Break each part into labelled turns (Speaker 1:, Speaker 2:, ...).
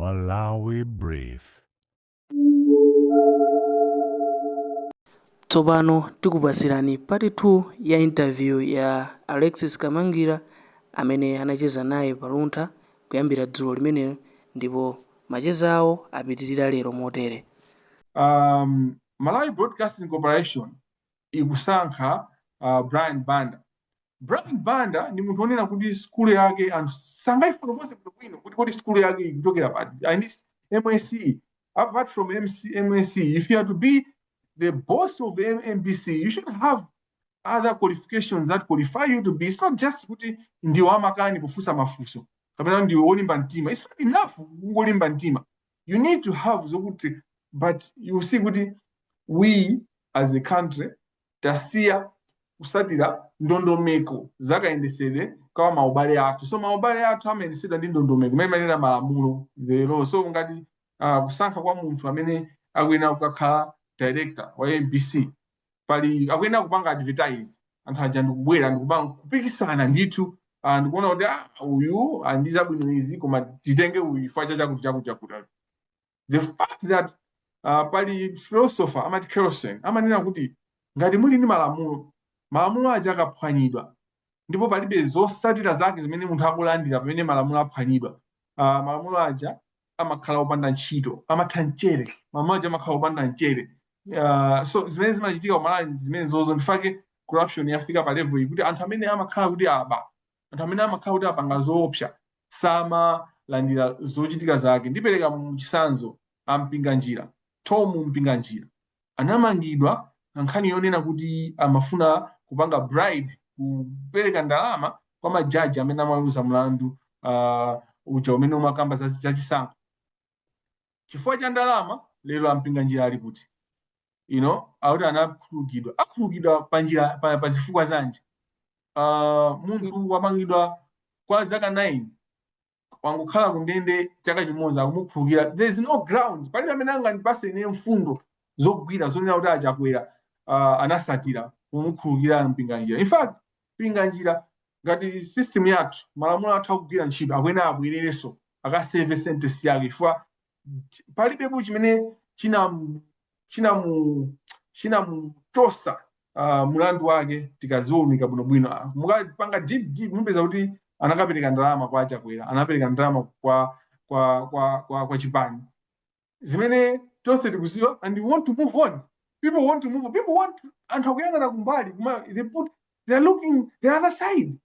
Speaker 1: Malawi Brief.
Speaker 2: Tsopano tikupatsirani part 2 ya interview ya Alexis Kamangira amene anacheza naye pa Luntha kuyambira dzulo limenelo ndipo macheza awo apitirira lero motere.
Speaker 3: Malawi Broadcasting Corporation ikusankha Brian Banda. Brian Banda ndi munthu wonena kuti skulu yake anthu sangaifotokoze bwinobwino kuti kodi skulu yake ikuchokera pati. And this MSC, apart from MC, MSC, if you are to be the boss of MBC, you should have other qualifications that qualify you to be. It's not just kuti ndiwe wamakani kufunsa mafunso kapena ndiwe wolimba mtima. It's not enough kungolimba mtima. You need to have zokuti, but you see kuti we as a country tasiya kusatira ndondomeko zakayendesedwe kwa maubale athu. So maubale athu amayendesedwa ndi ndondomeko imene imanena malamulo lero. So ngati kusankha kwa munthu amene akuyenera kukakhala director wa MBC, pali akuyenera kupanga advertise, anthu aja ndikubwera ndikupanga kupikisana ndithu, ndikuona kuti uyu ndi zabwino izi, koma titenge uyu chifukwa cha chakuti chakuti chakuti. The fact that pali philosopher amati Kelsen amanena kuti ngati muli ndi malamulo, malamulo aja akaphwanyidwa ndipo palibe zosatira zake zimene munthu akulandira pamene malamulo aphwanyidwa, malamulo aja amakhala opanda ntchito, amatha mchere. Malamulo aja amakhala opanda mchere. So zimene zimachitika kumalawi zimene zozo ndifake corruption yafika pa level iyi kuti anthu amene amakhala kuti aba, anthu amene amakhala kuti apanga zoopsa, samalandira zochitika zake. Ndipereka muchisanzo a Mpinganjira, Tom Mpinganjira anamangidwa nkhani yonena kuti amafuna kupanga bribe, kupereka ndalama kwa majaji amene amaweruza mlandu uja umene umakamba za chisankho. Chifukwa cha ndalama, lero a Mpinganjira ali kuti? Akuti anakhululukidwa. Akhululukidwa pa njira pa zifukwa zanji? Munthu wamangidwa kwa zaka 9, wangokhala kundende chaka chimodzi, akumukhululukira. There is no ground, palibe amene angandipase ine mfundo zogwira zonena kuti achakwera anasatira kumukhululukira Mpinganjira. In fact, Mpinganjira, ngati system yathu, malamulo athu akugwira ntchito, akuyenera abwererenso akaserve sentence yake, chifukwa palibepo chimene chinamuchosa mulandu wake. Tikaziwunika bwinobwino, mukapanga deep deep, mupeza kuti anakapereka ndalama kwa Chakwera, anapereka ndalama kwa chipani, zimene tonse tikuziwa. And we want to move on. People want to move on. People want, anthu akuyang'ana kumbali kuma, they are looking the other side.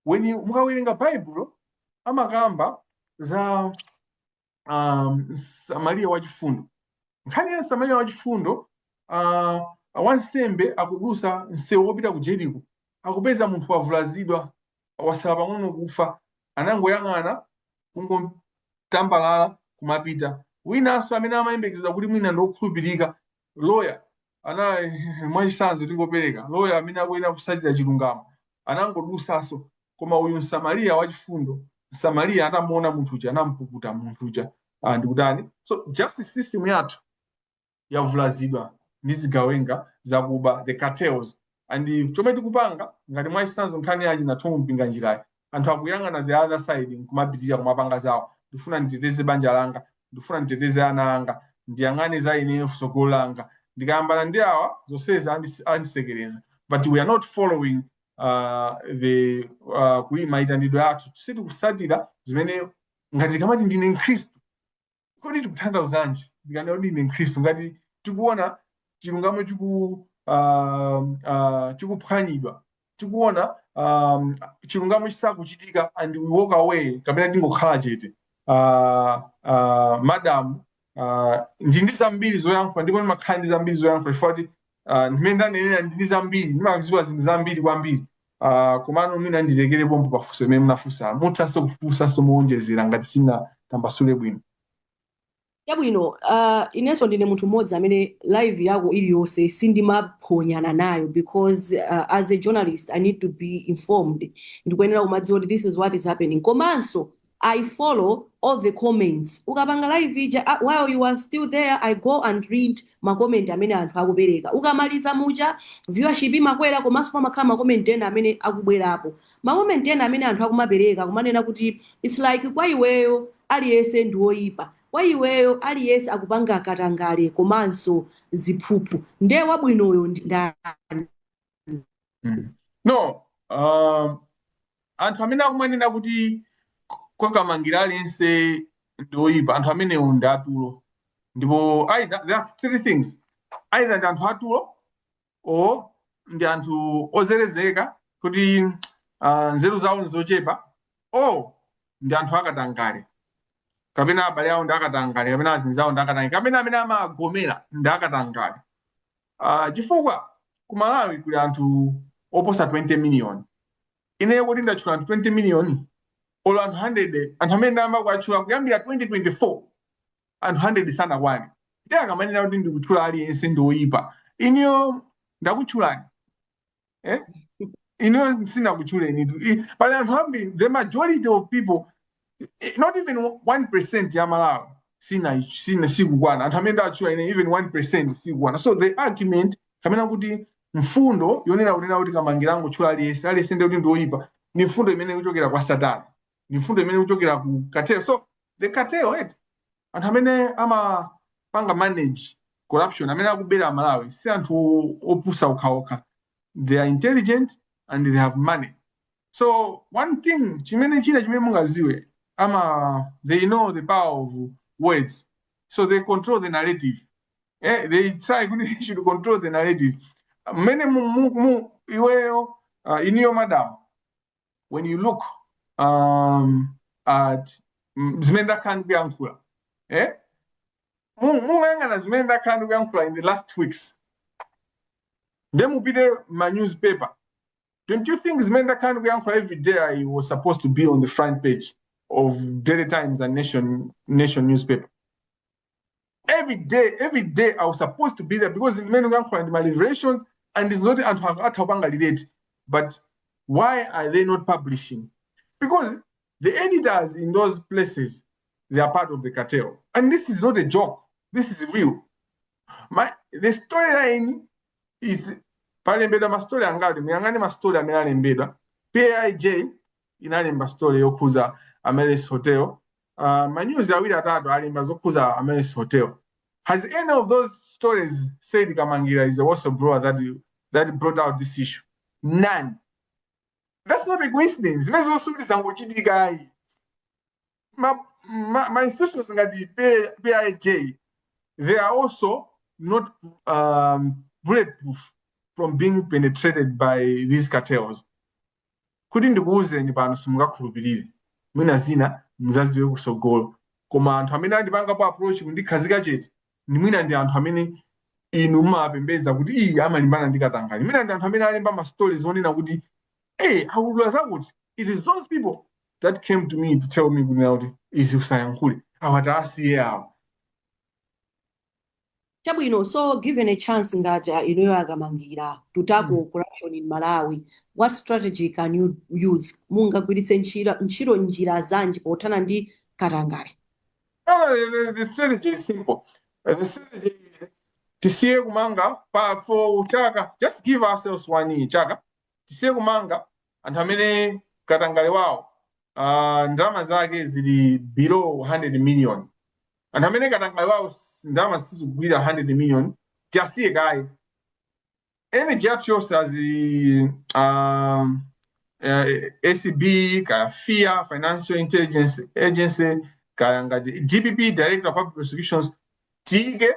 Speaker 3: When you mukawerenga Bible, amakamba za Samariya wachifundo. Nkhani ya Samariya wachifundo, wansembe akudusa msewu wopita ku Jeriko, akupeza munthu wavulazidwa, wasala pang'ono kufa, anangoyang'ana, kungotambalala kumapita. Winanso amene amayembekezera kuti mwina ndiokhulupirika, lawyer ana, mwachisanzo tingopereka lawyer amene akuyenera kusatira chilungamo, anangodusanso. Koma uyu Msamariya wachifundo, Msamariya atamuona munthu uja, anampukuta munthu uja ndikutani. So justice system yathu yavulazidwa ndi zigawenga zakuba, the cartels. And chomwe tikupanga, ngati mwachisanzo nkhani yachi nathu Mpinganjirayi, anthu akuyang'ana the other side nkumapitirira kumapanga zawo. Ndifuna nditeteze banja langa, ndifuna nditeteze ana anga, ndiyang'ane za ineyo, tsogolo langa, ndikayambana ndi awa zonsezi andisekereza. But we are not following the kuyi mayitanidwe athu. Sitikusatira zimene, ngati tikamati ndine Mkhristu, kodi tikutanthauzanji ndikanena kuti ndine Mkhristu ngati tikuona chilungamo chikuphwanyidwa, tikuona chilungamo chisakuchitika and we walk away kapena tingokhala chete? Madam, ndi zambiri zoyankhula, ndipo ndimakhala ndi zambiri zoyankhula chifukwa kuti ndimene ndanenera, ndi zambiri, ndimaziwa zinthu zambiri kwambiri. Komano mwina ndilekere pompo pafunso imene munafunsa. Muthanso kufunsanso mowonjezera ngati sinatambasule bwino.
Speaker 4: Chabwino, inenso ndine munthu mmodzi amene live yako iliyonse sindimaphonyana nayo because as a journalist I need to be informed. Ndikuyenera kumadziwa kuti this is what is happening. Komanso I follow all the comments ukapanga live ija. While you are still there, I go and read macomment amene anthu akupereka. Ukamaliza muja, viewership imakwera, komanso pamakhala macomment ena amene akubwerapo, macomment ena amene anthu akumapereka kumanena kuti it's like kwa iweyo Aliyense ndi woyipa. Kwa iweyo, aliyense akupanga katangale komanso ziphuphu, ndiye wabwinoyo ndi ndani?
Speaker 3: No, anthu amene akumanena kuti kwakamangira aliyense ndi oyipa, anthu amenewo ndi atulo. Ndipo either there are three things: either ndi anthu atulo, or ndi anthu ozerezeka kuti nzeru zawo nzochepa, or ndi anthu akatangale, kapena abale awo ndi akatangale, kapena azinzawo ndi akatangale, kapena amene amagomera ndi akatangale. Chifukwa ku Malawi kuli anthu oposa 20 million. Ineyo kuti ndatchula anthu 20 million, olo anthu 100, anthu amene ndayamba kuwatchula kuyambira 2024, anthu 100 sanakwane. Ndi akamanena kuti ndikutchula aliyense ndi oyipa, iniyo ndakutchulani, eh? Iniyo sinakutchuleni tu. Pali anthu ambiri, the majority of people, not even 1% ya Malawi sina sikukwana. Anthu amene ndatchula ine, even 1% sikukwana. So the argument, kapena kuti mfundo yonena kunena kuti Kamangira angotchula aliyense, aliyense ndiye kuti ndi oyipa, ni mfundo imene ikuchokera kwa Satana, ni mfundo imene ikuchokera ku cartel. So the cartel, right, anthu amene amapanga manage corruption, amene akubera Malawi, si anthu opusa okhaokha. They are intelligent and they have money. So one thing chimene china chimene mungaziwe, ama they know the power of words, so they control the narrative, eh? They try kuti they should control the narrative. Mmene iweyo, iniyo madam, when you look at zimene ndakhala ndikuyankhula, eh? Mungayang'ana zimene ndakhala ndikuyankhula in the last weeks, nde mupite ma newspaper, don't you think zimene ndakhala ndikuyankhula every day, I was supposed to be on the front page of Daily Times and Nation newspaper every day? Every day I was supposed to be there, because zimene ndikuyankhula ndi ma revelations and it's not anthu atha kupanga relate. But why are they not publishing? Because the editors in those places, they are part of the cartel. And this is not a joke, this is real. The storyline is, palembedwa ma story angati? Muyang'ane ma story amene alembedwa. PAIJ inalemba story yokhuza Amaryllis Hotel. Ma news awiri atatu alemba zokhuza Amaryllis Hotel. Has any of those stories said Kamangira is the whistleblower that brought out this issue? None. That's not a coincidence. Zimene zonse zangochitika ayi. Ma institutions ngati PIJ, they are also not bulletproof from being penetrated by these cartels. Kuti ndikuwuzeni pano, simungakhulupirire, mwina zina muzaziwe kusogolo, koma anthu amene andipangapo approach kundikhazika chete ndi mwina ndi anthu amene inu mumapembedza kuti iyi amalimbana ndi katangale, mwina ndi anthu amene alemba ma stories onena kuti, "Hey, aulula zakuti." It is those people that came to me to tell me kunena kuti izi usayankhule, awa taasiye awa.
Speaker 4: Chabwino. So given a chance ngati inuyo Akamangira to tackle corruption in Malawi, what strategy can you use? Mungagwiritse ntchito njira zanji pothana ndi katangale?
Speaker 3: No, the strategy is simple. The strategy is tisiye kumanga pa for chaka, just give ourselves one year, chaka, tisiye kumanga anthu amene katangale wawo ndalama zake zili below 100 million. Anthu amene katangale wawo ndalama sizikugwira 100 million, tiyasiye kaye. Energy yathu yonse as ACB, kaya FIA, Financial Intelligence Agency, kaya ngati DPP, Director of Public Prosecutions, tiyike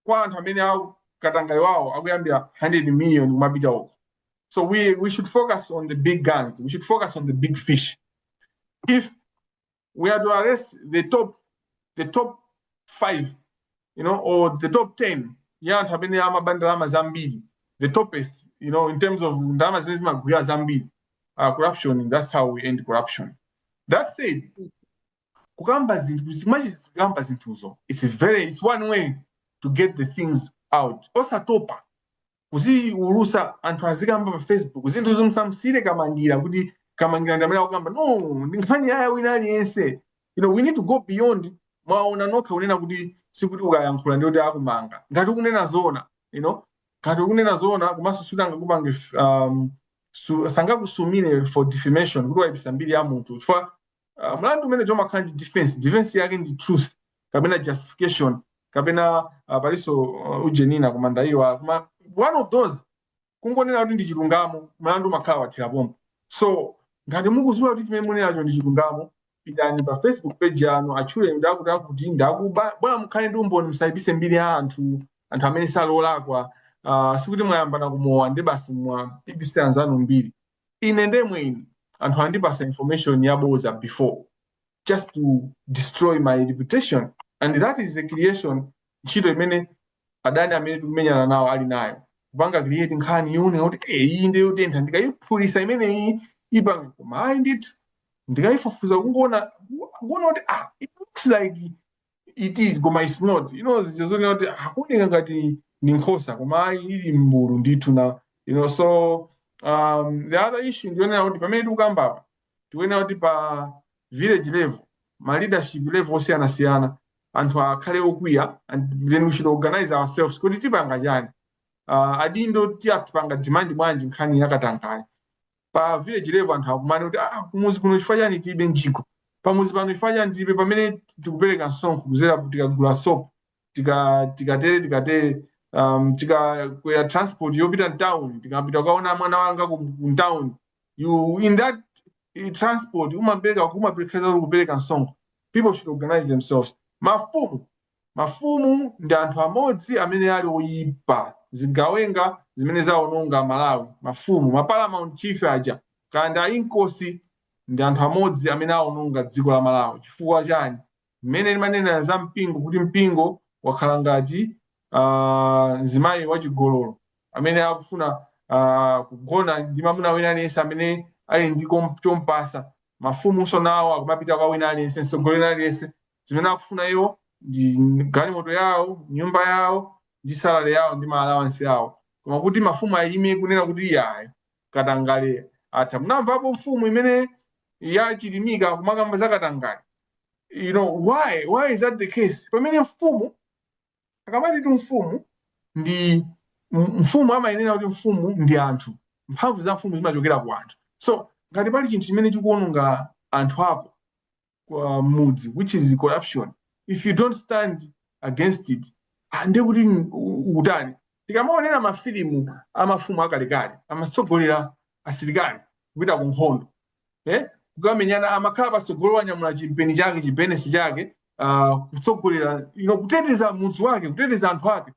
Speaker 3: kwa anthu amene awo katangale wawo akuyambira 100 million kumapita uko. So we should focus on the big guns, we should focus on the big fish. If we are to arrest the top 5 or the top 10 ya anthu amene amaba ndalama zambiri, the topest in terms of ndalama zimene zimagwira zambiri, corruption, that's how we end corruption. That said, kukamba zinthu, zimachizikamba zinthuzo, it's one way to get the things out. Osatopa kuziulusa, anthu azikamba pa Facebook zinthu, musamsire Kamangira kuti Kamangira ndi amene akukamba. No, ndi nkhani yaya wina aliyense. We need to go beyond. Mwaona nokha kunena kuti sikuti ukayankhula ndi kuti akumanga ngati ukunena zoona, ngati ukunena zoona, komanso sikuti angakupange, sangakusumire for defamation kuti wayipisa mbiri ya munthu, chifukwa Mlandu umene umakhala ndi defense, defense yake ndi truth kapena justification kapena palinso ujenina, koma ndayiwa, koma one of those, kungonena kuti ndi chilungamo, mlandu umakhala wathera pompo. So ngati mukudziwa kuti chimene munenacho ndi chilungamo, pitani pa Facebook page yanu, atchule ndakuti akuti ndakuba, bwana, mukhale ndi umboni, musayipise mbiri ya anthu, anthu amene sali olakwa. Sikuti mwayambana kumowa ndi basi mwapipise anzanu mbiri. Ine ndemwe ine anthu andipasa information yaboza before just to destroy my reputation, and that is the creation, ntchito imene adani amene tikumenyana nawo ali nayo, kupanga create nkhani yone kuti iyi ndiyo yotentha, ndikayiphulisa imeneyi ipanga. Koma ayi ndithu, ndikayifufuza, kungoona kuona kuti ah, it looks like it is, koma it's not. Zizonena kuti akuoneka ngati ndi nkhosa koma ayi, ili mbulu ndithu na. So the other issue ndionena kuti pamene tikukamba apa, tikuyenera kuti pa village level, ma leadership level osiyanasiyana, anthu akhale okwiya, and then we should organize ourselves kuti tipanga chani, adindo tiyatipanga demand bwanji nkhani yakatangale. Pa village level anthu akumane kuti ah, kumuzi kuno chifukwa chani tilibe njiko? Pamuzi pano chifukwa chani tilibe, pamene tikupereka msonkho kuzera tikagula soap, tikatere tikatere, tikakwera transport yopita mtown, tikapita kukaona mwana wanga ku town, you in that transport umapereka kupereka msonkho. People should organize themselves. Mafumu ndi anthu amodzi amene ali oyipa, zigawenga zimene zawononga Malawi. Mafumu, ma paramount chief aja kanda inkosi, ndi anthu amodzi amene awononga dziko la Malawi. Chifukwa chani? Mmene limanena za mpingo kuti mpingo wakhala ngati mzimayi wachigololo amene akufuna kugona ndi mwamuna wina aliyense amene ali ndi chompasa. Mafumunso nawo akumapita kwa wina aliyense, mtsogoleri aliyense, zimene akufuna iwo ndi galimoto yawo, nyumba yawo ndi salary yawo ndi ma allowance yawo. Koma kuti mafumu ayime kunena kuti iyayi, katangale atha, munamvapo mfumu imene yachilimika kumakamba za katangale? Why is that the case, pamene mfumu akamati tu mfumu ndi mfumu, amayenera kuti mfumu ndi anthu, mphamvu za mfumu zimachokera ku anthu. So ngati pali chinthu chimene chikuwononga anthu ako kwa mudzi, which is corruption, if you don't stand against it, ah, ndiye kuti utani? Tikamaonera mafilimu amafumu akalekale, amatsogolera asilikali kupita ku nkhondo, eh? Kukamenyana, amakhala patsogolo, wanyamula chimpeni chake, chibenesi chake, kutsogolera, kuteteza mudzi wake, kuteteza anthu ake.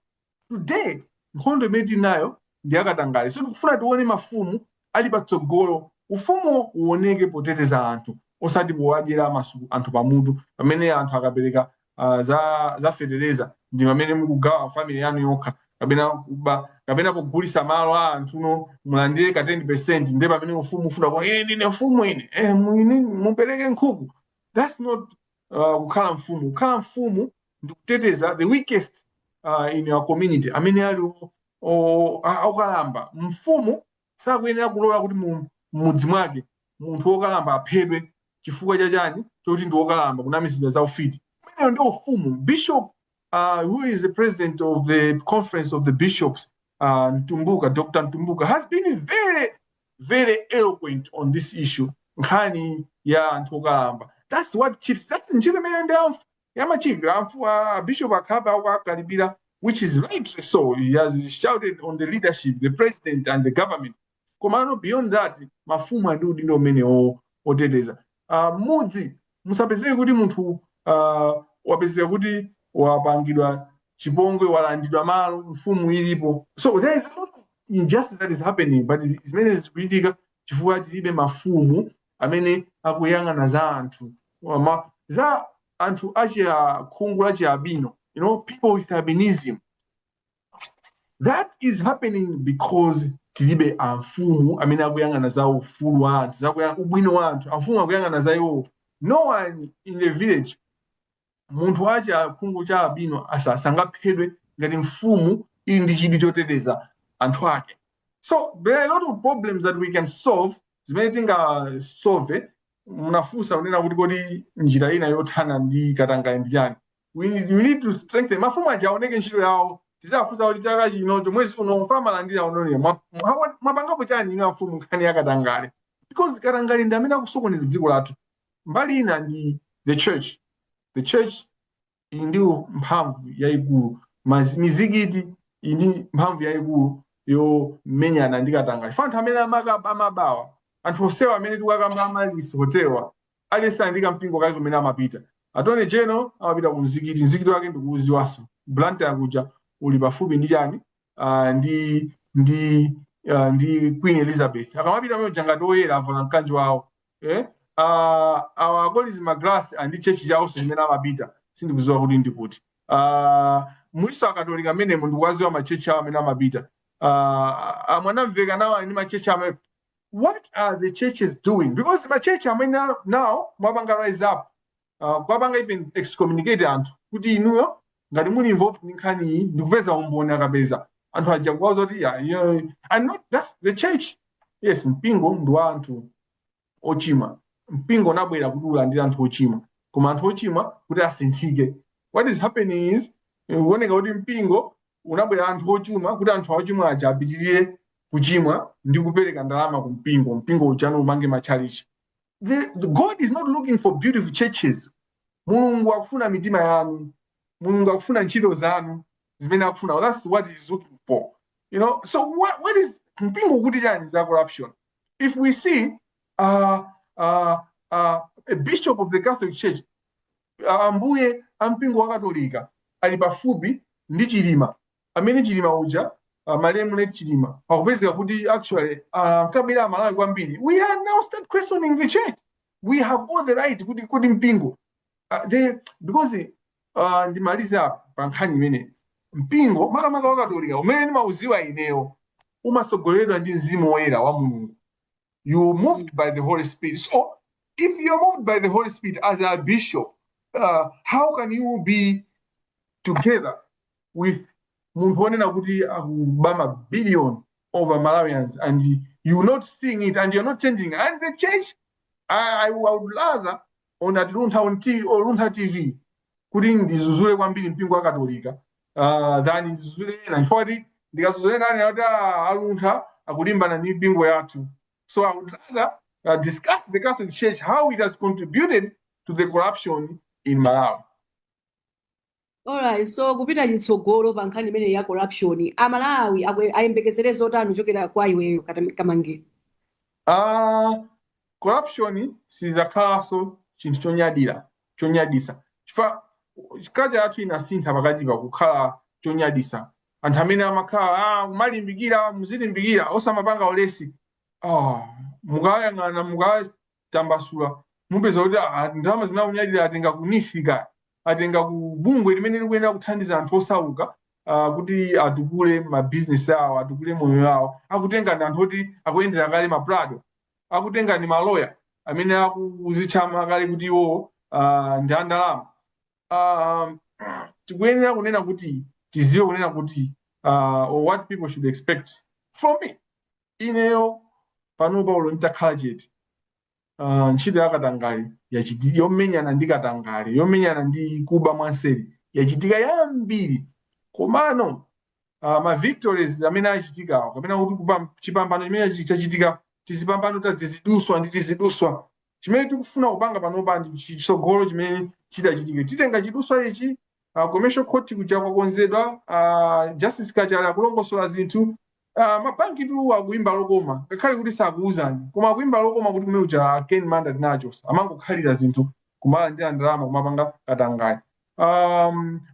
Speaker 3: Today nkhondo imene tili nayo ndi yakatangale, so tikufuna tione mafumu ali patsogolo, ufumu uoneke poteteza anthu, osati powadyera masu anthu pamutu. Pamene anthu akapereka za fetereza, ndi pamene mukugawa family yanu yokha, kapena kuba, kapena kugulisa malo a anthu no mulandire ka 10%, ndiye pamene ufumu ufuna kuona, ndine mfumu ine, mupereke nkhuku. That's not kukhala mfumu. Kukhala mfumu ndi kuteteza the weakest in your community, amene ali okalamba. Mfumu sakuyenera kulola kuti mudzi mwake munthu wokalamba aphedwe chifukwa chachani? Choti ndi wokalamba, kunamizidwa za ufiti. Umeneyo ndi ufumu. Bishop who is the president of the Conference of the Bishops, Mtumbuka, Dr Mtumbuka, has been very very eloquent on this issue, nkhani ya anthu okalamba. That's what chiefs, that's ntchito imene ndi ya machief amfu. Bishop akhapa akalipira, which is rightly so. He has shouted on the leadership, the president and the government. Komano beyond that, mafumu andi udindo umene oteteza mudzi. Musapezeke kuti munthu wapezeka kuti wapangidwa chipongwe, walandidwa malo, mfumu ilipo. So there is a lot of injustice that is happening, but zimene zikuchitika chifukwa tilibe mafumu amene akuyang'ana za anthu, za anthu achi khungu la chialbino, people with albinism. That is happening because tilibe amfumu amene akuyang'ana za ufulu wa anthu, za ubwino wa anthu. Amfumu akuyang'ana za iwo. No one in the village, munthu achi khungu cha albino asangaphedwe ngati mfumu ili ndi chidwi choteteza anthu ake. So there are a lot of problems that we can solve, zimene tingasolve. Munafunsa kunena kuti kodi njira ina yothana ndi katangale ndi chani? We need to strengthen mafumu aja, aoneke ntchito yawo. Tizafunsa kuti chaka chinocho, mwezi uno, famalandira unoniya, mwapangapo chani inu amfumu nkhani ya katangale? Because katangale ndi amene akusokoneza dziko lathu. Mbali ina ndi the church. The church ili ndi mphamvu yayikulu. Mizikiti ili ndi mphamvu yayikulu yomenyana ndi katangale. Anthu amene amabawa, anthu onsewa amene tikukakamba, Amaryllis Hotelwa, aliyense ali ndi kampingo kake kumene amapita. Attorney General amapita ku mzikiti, mzikiti wake ndikuuziwanso, Blantyre kuja, uli pafupi ndi chani, ndi Queen Elizabeth. Akamapita amene ngati oyera, avala mkanjo wawo, eh? Awa aKolis Magalasi andi church chawonso chimene amapita, sindikuziwa kuti ndikuti. Muliso Akatolika amenemo, ndikuwaziwa ma church awo amene amapita. Amwanamveka nawo ali ndi ma church amene. What are the churches doing? Because ma church amene now mwapanga rise up, kwapanga even excommunicate anthu kuti inuyo ngati muli involved ndi nkhani iyi, ndikupeza umboni, akapeza anthu aja kuwauza kuti yeah, and not that's the church. Yes, mpingo ndi wa anthu ochimwa. Mpingo unabwera kuti ulandire anthu ochimwa, koma anthu ochimwa kuti asinthike. What is happening is, kuoneka kuti mpingo unabwera anthu ochimwa kuti anthu ochimwa aja apitirire kuchimwa ndi kupereka ndalama ku mpingo, mpingo ujano umange matchalichi. The God is not looking for beautiful churches. Mulungu akufuna mitima yanu, Mulungu akufuna ntchito zanu zimene akufuna. That's what he is looking for. So what is mpingo kuti chani za corruption? If we see a bishop of the Catholic Church, ambuye ampingo wa Katolika, ali pafupi ndi Chilima, amene Chilima uja, malemu late Chilima, akupezeka kuti actually ankabera Amalawi kwambiri, we are now start questioning the church. We have all the right kuti mpingo because ndimalize apa pa nkhani imene mpingo, makamaka wa Katolika umene ndimauziwa ineyo, umasogoleredwa ndi Mzimu Woyera wa Mulungu. You moved by the Holy Spirit. So if you're moved by the Holy Spirit as a bishop, how can you be together with munthu wonena kuti akuba ma billion over Malawians and you not seeing it and you're not changing? And the church, I would rather on at Luntha, on T, or Luntha TV, kuti ndizuzule kwambiri mpingo wa Katolika than ndizuzule ena, chifukwa kuti ndikazuzule ena kuti aLuntha akulimbana ndi mipingo yathu. So I would rather discuss the Catholic Church, how it has contributed to the corruption in Malawi.
Speaker 4: Alright, so kupita chitsogolo pa nkhani imene ya corruption, Amalawi ayembekezere zotani kuchokera kwa iweyo, Kamangira?
Speaker 3: Corruption sizidzakhalanso chinthu chonyadira, chonyadisa, chifukwa culture yathu inasintha pakati pa kukhala chonyadisa. Anthu amene amakhala kumalimbikira, muzilimbikira, osamapanga ulesi. Mukayang'ana, mukatambasula, mupeza kuti ndalama zinakunyadira atenga ku NEEF, atenga ku bungwe limene likuyenera kuthandiza anthu osauka kuti atukule mabizinesi awo, atukule moyo wawo. Akutenga ndi anthu oti akuyendera kale ma Prado, akutenga ndi maloya amene akuzitchama kale kuti iwo ndi andalama. Tikuyenera kunena kuti tiziwe kunena kuti or what people should expect from me, ineyo panopa ulo nditakhala chete, ntchito ya katangale yachitika, yomenyana ndi katangale, yomenyana ndi kuba mwanseri yachitika yambiri. Komano ma victories amene achitikawo, kapena kuti chipambano chimene chachitika, tizipambano taziziduswa ndi tiziduswa. Chimene tikufuna kupanga panopa ndi chitsogolo chimene chitachitike, titenga chiduswa ichi. Commercial court kuja kwakonzedwa, Justice Kachale akulongosola zinthu. Mabanki tu akuimba lokoma, ngakhale kuti sakuuzani, koma akuimba lokoma kuti kumene uja Ken Manda tinachosa, amangokhalira zinthu kumalandira ndalama, kumapanga katangale.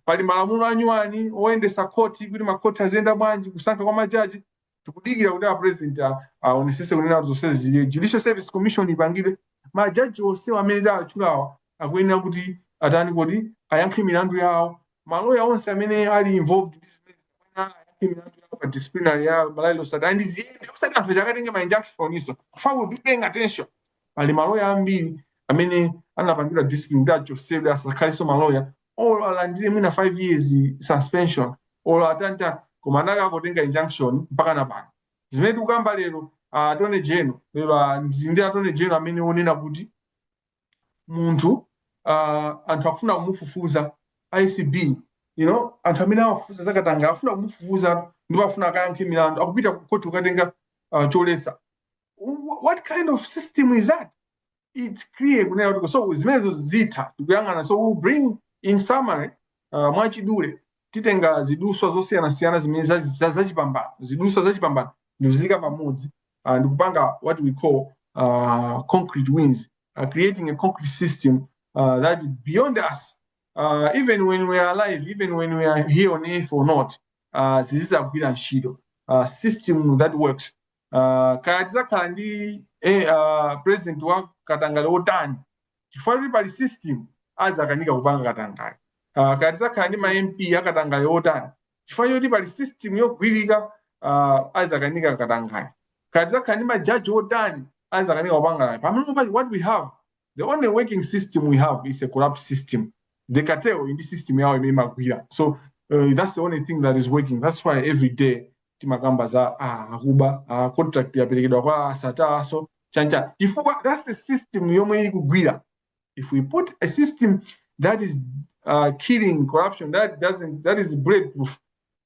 Speaker 3: Pali malamulo anyuwani oyendesa khoti, kuti makhoti aziyenda bwanji, kusankha kwa majaji. Tikudikira kuti a President aonesese kunena kuti zonse zili, Judicial Service Commission ipangidwe, majaji onsewa amene tatchulawa akuyenera kuti atani, kuti ayankhe milandu yawo. Maloya onse amene ali involved ndi zimene akuyenera ayankhe milandu yawo pa disciplinary ya Malawi Law Society and ziyende, osati anthu akatenge ma injunction iso kufa. Will be paying attention. Pali maloya ambiri amene anapangidwa discipline kuti achosedwe, asakhalenso maloya, or alandire mwina 5 years suspension or atanta, koma anakakotenga injunction mpaka na pano zimene tikukamba lero. Attorney General lero, ndi Attorney General amene onena kuti munthu, anthu akufuna kumufufuza, ACB, anthu amene amafufuza zakatangale akufuna kumufufuza ndipo afuna akayankhe milandu, akupita ku khoti kukatenga choletsa. What kind of system is that? It's clear kunena kuti so zimenezo zitha tikuyang'ana. So we'll bring in summary, mwachidule titenga ziduswa zosiyanasiyana zimene zachipambano, ziduswa zachipambano, ndikuziyika pamodzi ndikupanga what we call concrete wins, creating a concrete system that beyond us, even when we are alive, even when we are here on earth or not, zizizagwira ntchito, system that works. Kaya tizakhala ndi president wa katangale otani, chifukwa kuti pali system, azakanika kupanga katangale. Kaya tizakhala ndi ma MP akatangale otani, chifukwa choti pali system yogwirika, azakanika katangale. Kaya tizakhala ndi majaji otani, azakanika kupanga. Pamene pali what we have, the only working system we have is a corrupt system. The cartel in this system yawo imene imagwira. So that's the only thing that is working. That's why every day timakamba za akuba, contract yaperekedwa kwa Sattar, chancha, chifukwa that's the system yomwe ili kugwira. If we put a system that is killing corruption, that doesn't, that is bulletproof,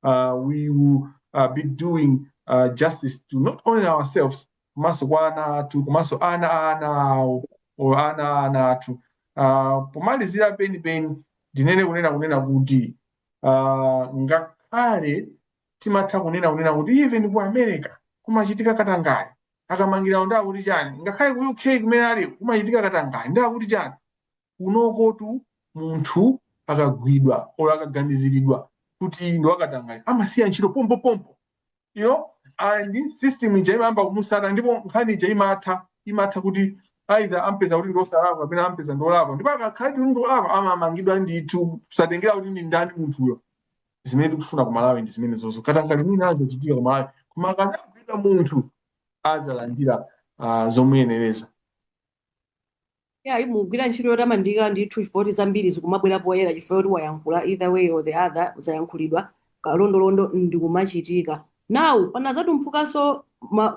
Speaker 3: we will be doing justice to not only ourselves, komanso kwa ana athu, komanso ana awo or ana athu. Pomalizira penipeni ndinene kunena kuti ngakhale timatha kunena kuti even ku America kumachitika katangale, akamangirawo ndakuti chani, ngakhale ku UK kumene ali kumachitika katangale, ndakuti chani, kunokotu munthu akagwidwa or akaganiziridwa kuti ndi wakatangale amasiya ntchito pompopompo, and system ija imayamba kumusata, ndipo nkhani ija imatha kuti either ampeza kuti ndi osalakwa kapena ampeza ndi olakwa, ndipo akakhala kuti ndi olakwa amamangidwa ndithu, kusatengera kuti ndi ndani munthuyo. Zimene tikufuna ku Malawi ndi zimene zozo. Katangale mwina azachitika ku Malawi, koma akazagwidwa munthu azalandira zomuyenereza.
Speaker 4: Yeah, mugwira ntchito yotamandika ndithu, chifukwa zambiri zikumabwera poyera chifukwa choti wayankhula. Either way or the other, zayankhulidwa, kalondolondo ndikumachitika. Now panazatumphukanso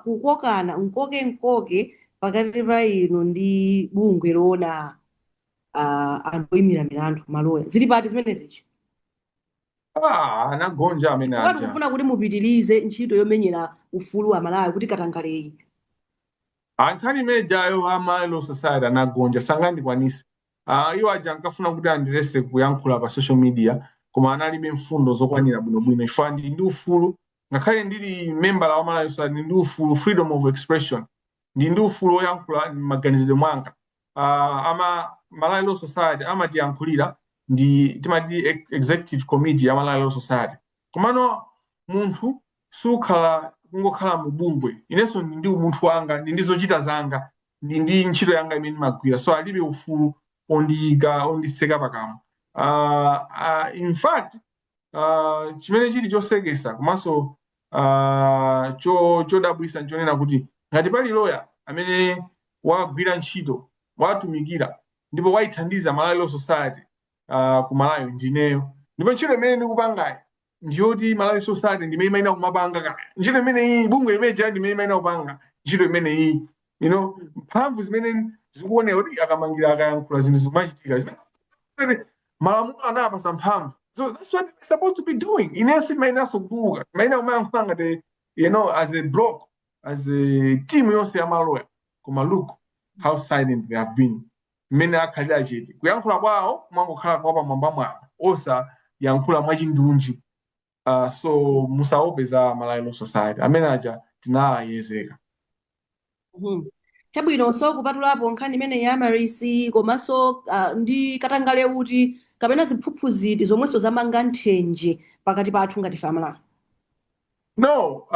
Speaker 4: kukokana mkoke pakati pa inu ndi bungwe loona anthu oyimira milandu, maloya. Zili pati zimene zichi?
Speaker 3: Ah, anagonja amene
Speaker 4: Chifukwa
Speaker 3: aja.
Speaker 4: Tikufuna kuti mupitirize ntchito yomenyera ufulu wa Malawi kuti katangaleyi.
Speaker 3: Ankhani imenejayo a Malawi Law Society anagonja, sangandikwanise. Iwo aja ankafuna kuti andilese kuyankhula pa social media, koma analibe mfundo zokwanira bwinobwino, chifukwa ndili ndi ufulu. Ngakhale ndili membala wa Malawi Society, ndili ndi ufulu, freedom of expression, ndili ndi ufulu woyankhula m'maganizidwe mwanga. Ama Malawi Law Society amatiyankhulira ndi timati executive committee ya Malawi Law Society, komano munthu sukhala kungokhala mu bungwe. Inenso ndi umunthu wanga, ndi ndi zochita zanga, ndi ntchito yanga imene ndimagwira, so alibe ufulu ondiyika, onditseka pakamwa. In fact, chimene chili chosekesa komanso chodabwisa nchonena kuti ngati pali loya amene wagwira ntchito, watumikira ndipo wayithandiza Malawi Law Society ku Malawi, ndineyo. Ndipo ntchito imene ndikupangayi ndiyoti Malawi Society ndimene imayina kumapanga kaya ntchito imeneyi, bungwe limene jali ndimene imayina kupanga ntchito imeneyi. Mphamvu zimene zikuoneka kuti akamangira akayankhula zinthu zikumachitika, zimene malamulo anapasa mphamvu, so that's what they're supposed to be doing. Inenso ndimayinaso kutuluka, ndimayina kumayankhula ngati as a block, as a team yonse ya maloya, koma look how silent they have been, mmene akhalira chete. Kuyankhula kwawo kumangokhala kwa pamwambamwamba, osayankhula mwachindunji. So musaope za Malawi Law Society, amene aja tinayezeka.
Speaker 4: Chabwino, so kupatulapo nkhani imene ya Amaryllis, komanso ndi katangale uti kapena ziphuphu ziti zomwenso zamanga nthenje pakati pathu ngati ife Amalawi?
Speaker 3: No,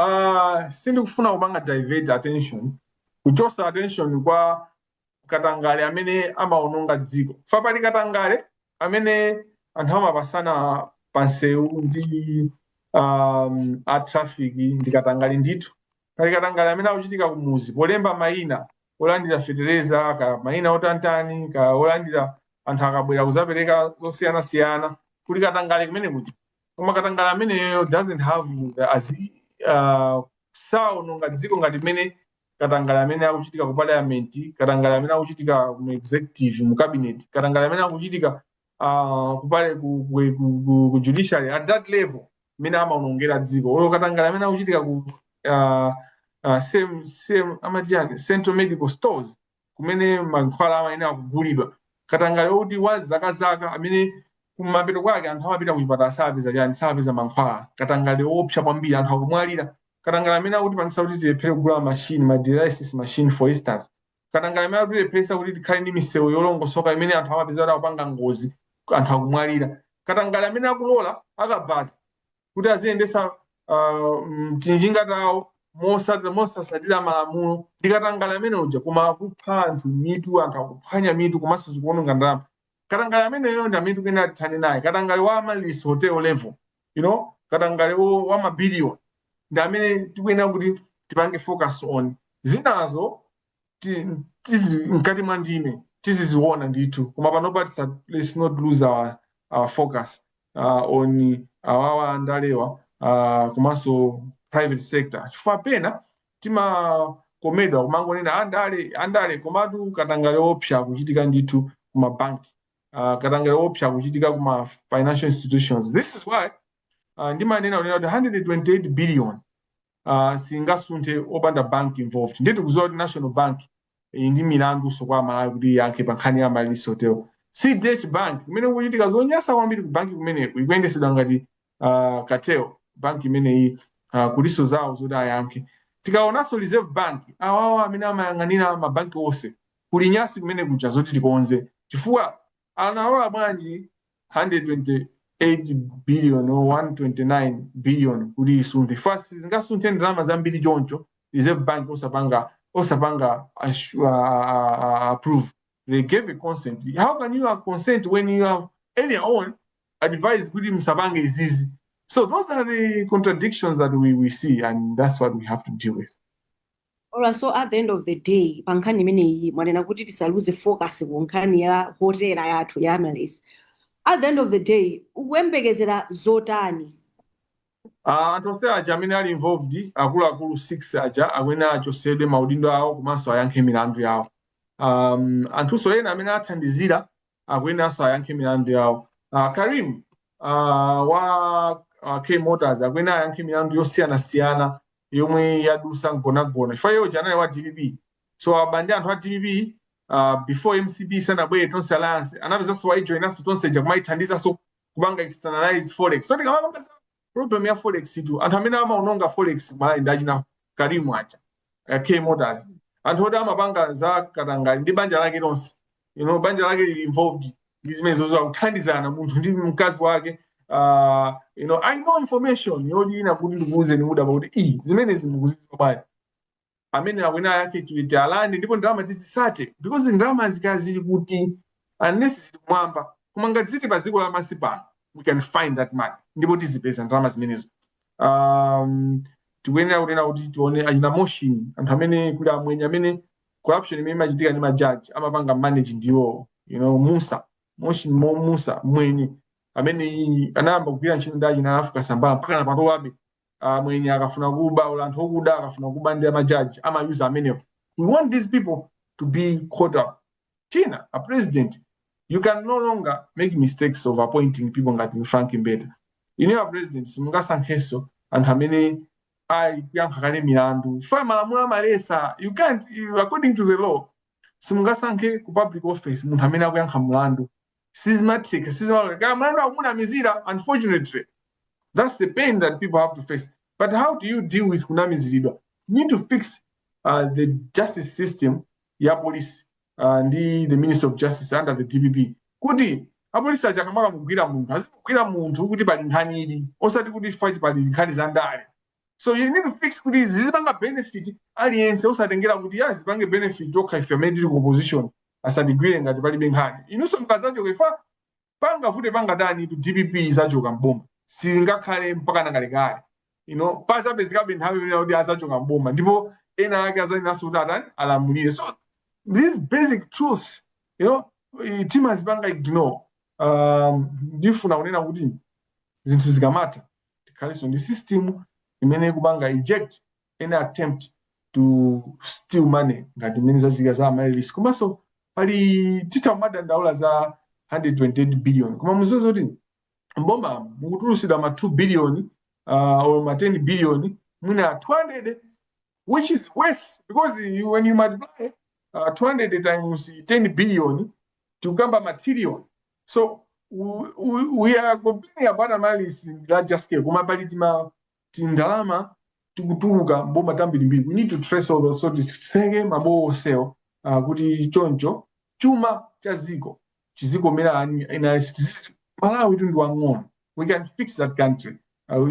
Speaker 3: sindikufuna kupanga divert attention, kuchosa attention kwa katangale amene amaononga dziko. Fa pali katangale amene anthu amapasana pansewu ndi a traffic, ndi katangale ndithu. Pali katangale amene akuchitika kumuzi polemba mayina olandira fetereza, ka mayina otantani, ka olandira anthu akabwera kuzapereka zosiyanasiyana. Kuli katangale kumene kuja, koma katangale ameneyo doesn't have the saononga dziko ngati mmene katangale amene akuchitika ku parliament, katangale amene akuchitika mu executive, mu cabinet, katangale amene akuchitika ku judiciary at that level, mmene amaonongera dziko, olo katangale amene akuchitika ku same same amati yani, Central Medical Stores. Kumene mankhwala amayenera kugulidwa, katangale oti wa zakazaka amene kumapeto kwake anthu amapita kuchipatala sapeza chani, sapeza mankhwala. Katangale wopsa kwambiri, anthu akumwalira. Katangale amene akutipangisa kuti tilephere kugula machine, ma dialysis machine for instance. Katangale amene akutilepheresa kuti tikhale ndi misewu yolongosoka imene anthu amapeza kuti akupanga ngozi, anthu akumwalira. Katangale amene akulola akabaza kuti aziyendesa tinjinga tawo mosasatira malamulo. Ndi katangale amene uja, koma akupha anthu mitu, anthu akuphwanya mitu, komanso zikuononga ndalama. Katangale ameneyo ndi amene tikuyenera tithane naye. Katangale wa Amaryllis Hotel level, katangale wa mabiliyoni ndi amene tikuyenera kuti tipange focus on. Zinazo mkati mwa ndime tiziziona ndithu, koma panopa let's not lose our focus on awawa andalewa komanso private sector, chifukwa pena timakomedwa kumangonena andale, andale, komatu katangale opsa kuchitika ndithu kumabanki, katangale opsa kuchitika kuma financial institutions. This is why ndimanena kunena kuti 128 billion singasunthe opanda bank involved. Ndiye tikudziwa kuti National Bank ili ndi milandu kwa Malawi kuti iyankhe pa nkhani ya Amaryllis Hotel. CDH Bank, kumene kuchitika zonyasa kwambiri ku banki kumeneku, ikuyendesedwa ngati cartel bank imeneyi, kuliso zawo zoti ayankhe. Tikaonanso Reserve Bank, awawa amene amayang'anira mabanki onse, kuli nyasi kumene kuja zoti tikonze, chifukwa analola bwanji 128 billion or 129 billion kuti isunthe? First, zingasunthe ndalama zambiri choncho Reserve Bank osapanga approve? They gave a consent. How can you have consent when you have earlier on advised kuti msapange izizi? So those are the contradictions that we see, and that's what we have to deal with.
Speaker 4: Alright, so at the end of the day, pa nkhani imeneyi mwanena kuti tisaluze focus ku nkhani ya hotela yathu ya Amaryllis. At the end of the day, ukuyembekezera zotani?
Speaker 3: Anthu onse aja amene ali involved, akuluakulu 6 aja, akuyenera achosedwe maudindo awo komanso ayankhe milandu yawo. Anthunso ena amene athandizira akuyeneranso ayankhe milandu yawo. Karim wa K Motors akuyenera ayankhe milandu yosiyanasiyana yomwe yadusa mgonagona, chifukwa iye uja anali wa DPP, so aba ndi anthu a DPP before MCP sanabwere, Tonse Alliance, anapezanso waijoinanso Tonse ija kumayithandizanso kupanga externalize forex. So tikamapanga za problem ya forex tu, anthu amene amaononga forex Malawi ndi achina Karimu aja, K Motors, anthu oti amapanga za katangale ndi banja lake lonse. Banja lake lili involved ndi zimene zozo, akuthandizana munthu ndi mkazi wake. I know information yoti ina kuti ndikuwuzeni mudaba kuti i zimenezi mukuzidziwa bwanji. Amene akuyenera ayankhe, tiwite alande, ndipo ndalama tizisate, because ndalama zikazili kuti, unless zili kumwamba, koma ngati zili pa dziko lapansi pano, we can find that money ndipo tizipeza ndalama zimenezo. Tikuyenera kunena kuti tione achina Motion, anthu amene kuli amwenye amene corruption imene imachitika ndi majaji amapanga manage ndiwo, Musa Motion, Mo Musa mwenye amene anayamba kugwira ntchito ndi achina Africa Sambala mpaka napatowabe. Mwenye akafuna kuba, ula anthu okuda akafuna kuba ndi amajaji amayuza amenewo. We want these people to be caught up. China, a president, you can no longer make mistakes of appointing people ngati Frank Mbeta. Ineyo a president, simungasankhenso anthu amene ali kuyankha kale milandu, chifukwa malamulo amalesa. You can't you, according to the law, simungasankhe ku public office munthu amene akuyankha mlandu. Sizimatheka, sizimaleka. Kaya mlandu akumunamizira, unfortunately that's the pain that people have to face. But how do you deal with kunamiziridwa? You need to fix the justice system ya police ndi the Minister of Justice under the DPP, kuti apolisi aja akamugwira munthu, azimugwira munthu kuti pali nkhani ili, osati kuti chifukwa pali nkhani za ndale. So you need to fix kuti zizipanga benefit aliyense, osatengera kuti ya zipange benefit tokha ife amene tili ku opposition, asatigwire ngati palibe nkhani. Inunso mukazachoka, ifa pangavute pangadani to DPP izachoka mboma, singakhale mpaka nakalekale. Pazapezekabe nthawi imene kuti azachoka mboma ndipo ena ake azanenaso kuti atani, alamulire. So these basic truths timazipanga ignore. Ndifuna kunena kuti zinthu zikamatha, tikhalenso ndi system imene ikupanga eject any attempt to steal money ngati imene zachitika za Amaryllis. Komanso pali titha kumadandaula za 128 billion, koma muziwe zoti mboma mukutulusidwa ma 2 billion or ma 10 billion, mwina 200, which is worse because when you multiply 200 times 10 billion, tikukamba ma trillion. So we are complaining about Amaryllis larger scale, koma pali tima tindalama tikutuluka mboma tambirimbiri. We need to trace all those, so tiseke mabowo onsewo kuti choncho chuma cha ziko chizikomera ina. Malawi tu ndi wang'ono, we can fix that country.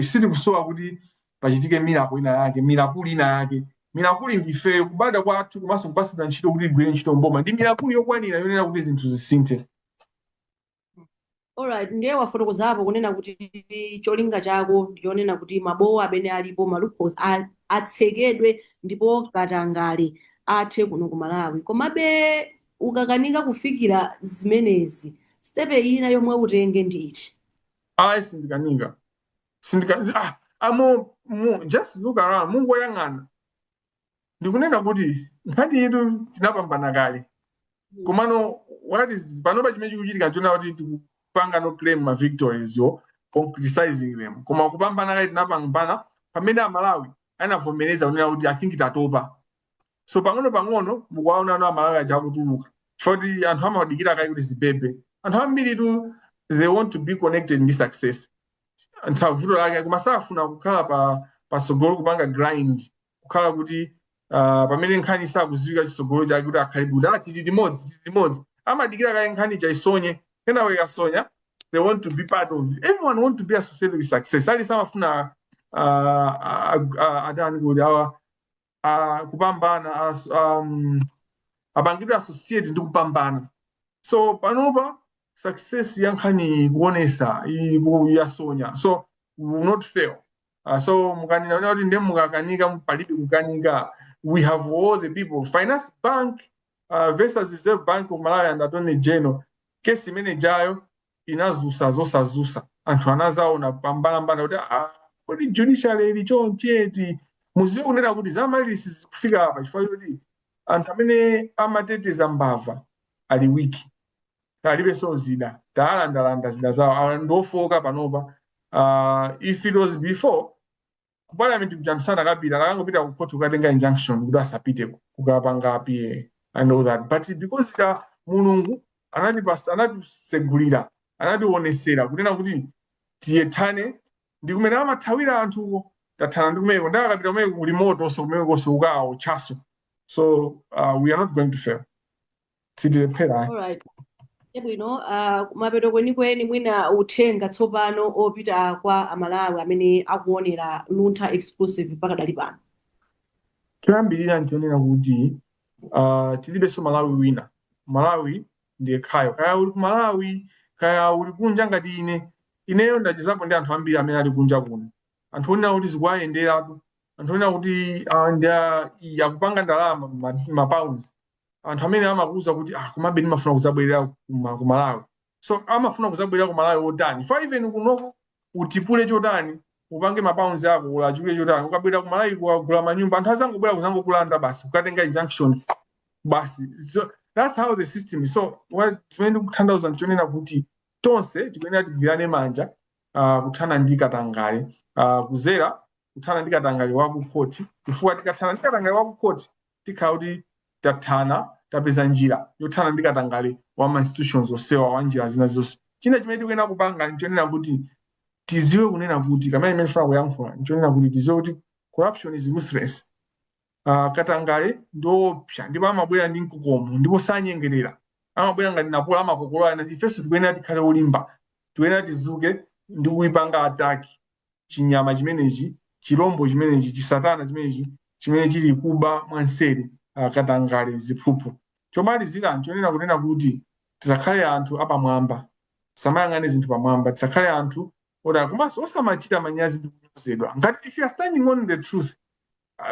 Speaker 3: Sitikusowa kuti pachitike miracle ina yake, miracle ina yake. Miracle ndifeyo, kubadwa kwathu komanso kupasidwa ntchito kuti tigwire ntchito mboma ndi miracle yokwanira yonena kuti zinthu zisinthe.
Speaker 4: Alright, ndiye wafotokozapo kunena kuti cholinga chako ndiyonena kuti mabowo amene alipo, ma loopholes, atsekedwe ndipo katangale athe kuno ku Malawi. Komabe ukakanika kufikira zimenezi, step ina yomwe utenge ndi iti?
Speaker 3: Ayi, sindikanika, sindika ah, amo mu, just look around, mungoyang'ana. Ndikunena kuti nkhani yetu tinapambana kale, komano what is panopa chimene chikuchitika nchona kuti tikupanga no claim ma victories yo, concretizing them. Koma kupambana kale tinapambana pamene Amalawi anavomereza kunena kuti I think tatopa. So pang'ono pang'ono mukuwaona ano Amalawi aja akutuluka, chifukwa kuti anthu amadikira kayi kuti zibebe. Anthu ambiri tu, they want to be connected ndi success, nthawi vuto lake, koma safuna kukhala pa pasogolo kupanga grind, kukhala kuti pamene nkhani sakuziwika chitsogolo chake kuti akhale kuti ah, tili limodzi, tili limodzi. Amadikira kaye nkhani chaisonye, kenako ikasonya they want to be part of. Everyone want to be associated with success. Ali samafuna atani kuti awa kupambana, apangidwe associate ndi kupambana. So panopa success ya nkhani ikuonesa yasonya, so we will not fail. So mukanena kuti ndiye mukakanika, palibe kukanika. We have all the people. Finance Bank versus Reserve Bank of Malawi and Attorney General, kesi imene jayo inazusa zosazusa. Anthu anazaona pambalambanda kuti ah, kodi judiciary ili choncheti? Muziwe kunena kuti za Amaryllis zikufika apa chifukwa choti anthu amene amateteza mbava ali weak, alibenso zida, taalandalanda zida zawo, awa ndiofoka panopa. If it was before, ku parliament kuja anthu sanakapita, akangopita ku court kukatenga injunction kuti asapite kukapanga appear and all that. But because Mulungu anatipasa, anatisegulira, anationesera kunena kuti tiyethane ndi kumene amathawira anthuko, tathana ndi kumeneko. Ndakakapita kumeneko kuli moto, so kumenekonso kukawo chaso. So we are not going to fail, sitilephera ayi.
Speaker 4: Alright. Chabwino, kumapeto kwenikweni, mwina uthenga tsopano opita kwa Amalawi amene akuonera Luntha Exclusive pakadali pano.
Speaker 3: Choyambirira nchonena kuti tilibenso Malawi wina, Malawi ndiye khayo. Kaya uli ku Malawi, kaya uli kunja ngati ine, ineyo ndachizapo ndi anthu ambiri amene ali kunja kuno, anthu onena kuti zikuwayenderatu, anthu onena kuti akupanga ndalama ma pounds, anthu amene amakuwuza kuti ah, komabe ndimafuna kuzabwerera ku Malawi. So amafuna kuzabwerera ku Malawi otani? For even kunoko utipule chotani, upange ma pounds ako ulachule chotani, ukabwera ku Malawi kugula manyumba, anthu azangobwera kuzangokulanda basi, kukatenga injunction basi. So that's how the system is. So what chimene ndikutanthauza ndichonena kuti tonse tikuyenera tigwirane manja kuthana ndi katangale, kuzera kuthana ndi katangale wa ku khoti, chifukwa tikathana ndi katangale wa ku khoti tikhala kuti tathana, tapeza njira yothana ndi katangale wa ma institutions onsewa, wa njira zina zonse. China chimene tikuyenera kupanga nchonena kuti tiziwe kunena kuti kamene imene tifuna kuyankhula nchonena kuti tiziwe kuti corruption is ruthless. Katangale ndiopsa ndipo amabwera ndi mkokomo ndipo sanyengerera, amabwera ngati napola, amakokolola. Ifenso tikuyenera tikhale olimba, tikuyenera tizuke ndi kuipanga attack chinyama chimenechi, chirombo chimenechi, chisatana chimenechi chimene chili kuba mwanseri, katangale, ziphuphu. Chomalizira nchonena kunena kuti tisakhale anthu apamwamba, tisamayang'ane zinthu pamwamba, tisakhale anthu oti komanso osamachita manyazi ndi kunyozedwa. Ngati if you are standing on the truth,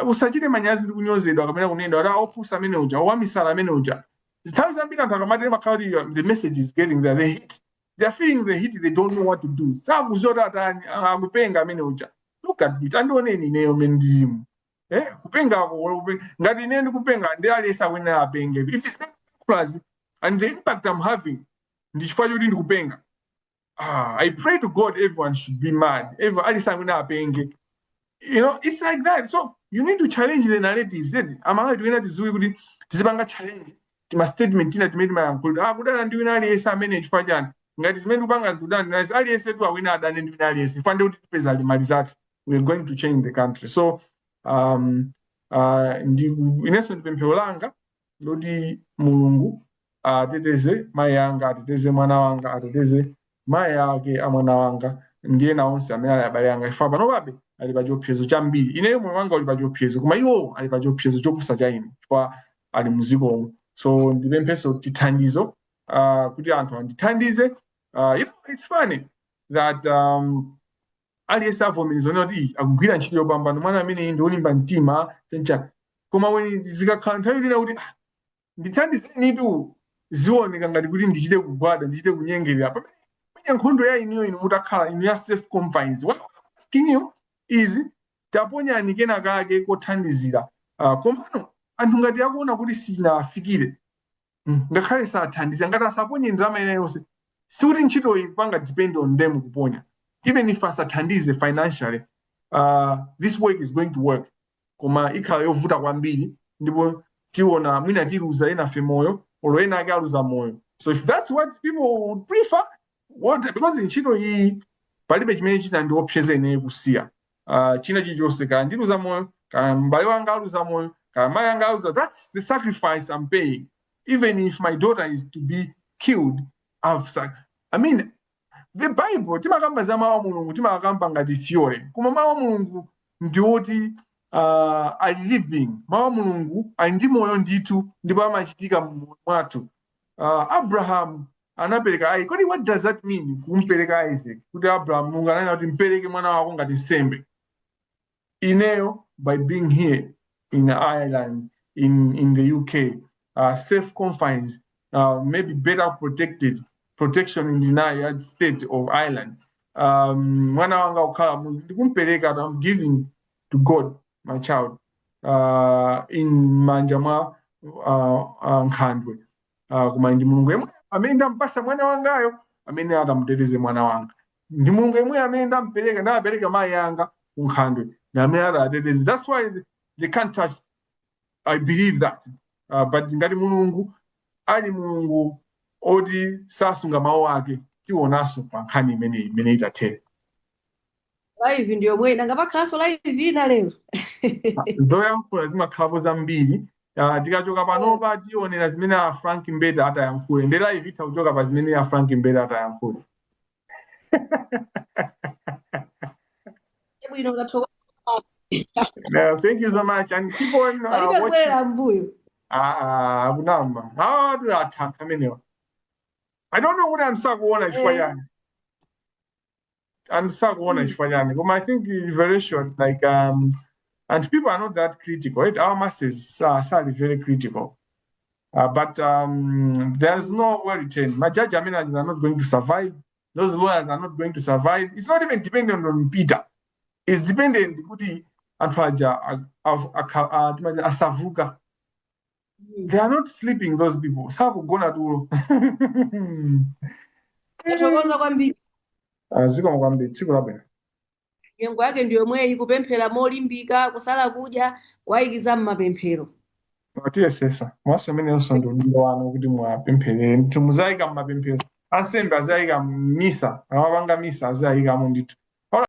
Speaker 3: usachite manyazi ndi kunyozedwa kapena kunena kuti opusa amene uja, owamisala amene uja. Nthawi zambiri anthu akamatero makhala kuti the message is getting there, the heat, they are feeling the heat, they don't know what to do, sakuziwa kuti atani. Ah, akupenga amene uja. Look at me, tandioneni ineyo mene ndilimu, eh, kupengako ngati ine ndikupenga, ndi aliyense akuyenera apenge. If it's not and the impact I'm having ndi chifukwa choti ndikupenga, ah, I pray to God everyone should be mad. Everyone, aliyense akuyenera apenge. It's like that. So you need to challenge the narratives. Then Amalawi tikuyenera tiziwe kuti tisakhale anthu opusa. Tizipanga challenge tima statement tina timene timayankhulidwa, kudana ndi wina aliyense amene chifukwa chani? Ngati zimene tikupanga ndikudana ndi wina aliyense tu, awina adane ndi wina aliyense, chifukwa ndi kuti tipeza ma results. We are going to change the country. So ndi inenso ndi pemphero langa loti Mulungu ateteze mayi anga, ateteze mwana wanga, ateteze mayi ake a mwana wanga ndi ena onse amene ali abale anga, chifukwa panopabe ali pa chiopsezo chambiri. Ineyo moyo wanga uli pa chiopsezo, koma iwowo ali pa chiopsezo choposa cha ine chifukwa ali muzikomo. So ndipemphenso chithandizo kuti anthu andithandize. It's funny that aliyense avomereza onena kuti, "Ii, akugwira ntchito yopambana mwana amene ndi olimba mtima," tencha, koma when zikakhala nthawi yonena kuti, "Ah, ndithandizenitu," zioneka ngati kuti ndichite kugwada, ndichite kunyengerera, pamene menya nkhondo ya inuyo, inu mutakhala inu ya safe confines. What I'm asking you is taponyani kena kake kothandizira. Komano anthu ngati akuona kuti sinafikire, ngakhale sathandiza, ngati asaponye ndalama ina yonse, sikuti ntchito iyi kupanga depend on them kuponya. Even if asathandize financially, this work is going to work, koma ikhala yovuta kwambiri, ndipo tiona mwina tiluza enafe moyo, olo ena ake aluza moyo. So if that's what people would prefer, what, because ntchito iyi palibe chimene chinandiopseza ineyo kusiya. China chilichonse, kaya ndiluza moyo, kaya m'bale wanga aluza moyo, kaya mayi anga aluza, that's the sacrifice I'm paying. Even if my daughter is to be killed, I mean, the Bible, timakamba za mawu a Mulungu, timakamba ngati theory, koma mawu a Mulungu ndiwoti ali living. Mawu a Mulungu ali ndi moyo ndithu, ndipo amachitika mmoyo mwathu. Abraham anapereka Isaac. Kodi what does that mean, kumpereka Isaac? Kuti Abraham, Mulungu ananena kuti, "Mpereke mwana wako ngati nsembe." Ineyo, by being here in Ireland, in the UK, safe confines, maybe better protected, protection in the state of Ireland, mwana wanga ukhala ndikumpereka, I'm giving to God my child in manja mwa nkhandwe, koma ndi Mulungu yemwe amene ndampasa mwana wangayo amene atamuteteze mwana wanga. Ndi Mulungu yemwe amene ndampereka, ndapereka mayi anga ku nkhandwe, ndi amene atateteze. That's why they can't touch. I believe that. But ngati Mulungu ali Mulungu oti sasunga mawu ake, tionanso pa nkhani imeneyi imene itathere.
Speaker 4: Live ndi yomwe, nanga pakhalanso live ina lero?
Speaker 3: Zoyankhula zimakhalapo zambiri. Tikachoka panopa tionera zimene a Frank Mbeta atayankhule, ndi live itha kuchoka pa zimene a Frank Mbeta atayankhule.
Speaker 4: Bwino, ndathokoza.
Speaker 3: Thank you so much and keep on
Speaker 4: Palibe
Speaker 3: watching.
Speaker 4: kubwerera mbuyo.
Speaker 3: Ah, ah, akunama awa, atha amenewa. I don't know kuti anthu sakuona chifukwa chani, anthu sakuona chifukwa chani, koma I think revelation, like, and people are not that critical, right? Our masses are sadly very critical, but there's no way return. Majaji amene are not going to survive. Those lawyers are not going to survive. It's not even dependent on Peter. It's dependent kuti anthu aja timati asavuka. They are not sleeping, those people sakugona tulo.
Speaker 4: Ndathokoza kwambiri.
Speaker 3: Ah, zikomo kwambiri, tsiku labwino.
Speaker 4: Nyengo yake ndi yomweyi, kupemphera molimbika, kusala kudya, kuwayikiza m'mapemphero.
Speaker 3: Tiyesesa mwaso amenenso ndi udindo wanu kuti mwapempherere ndithu, muzayika mmapemphero, ansembe azayika mmisa, amapanga misa azayikamo ndithu.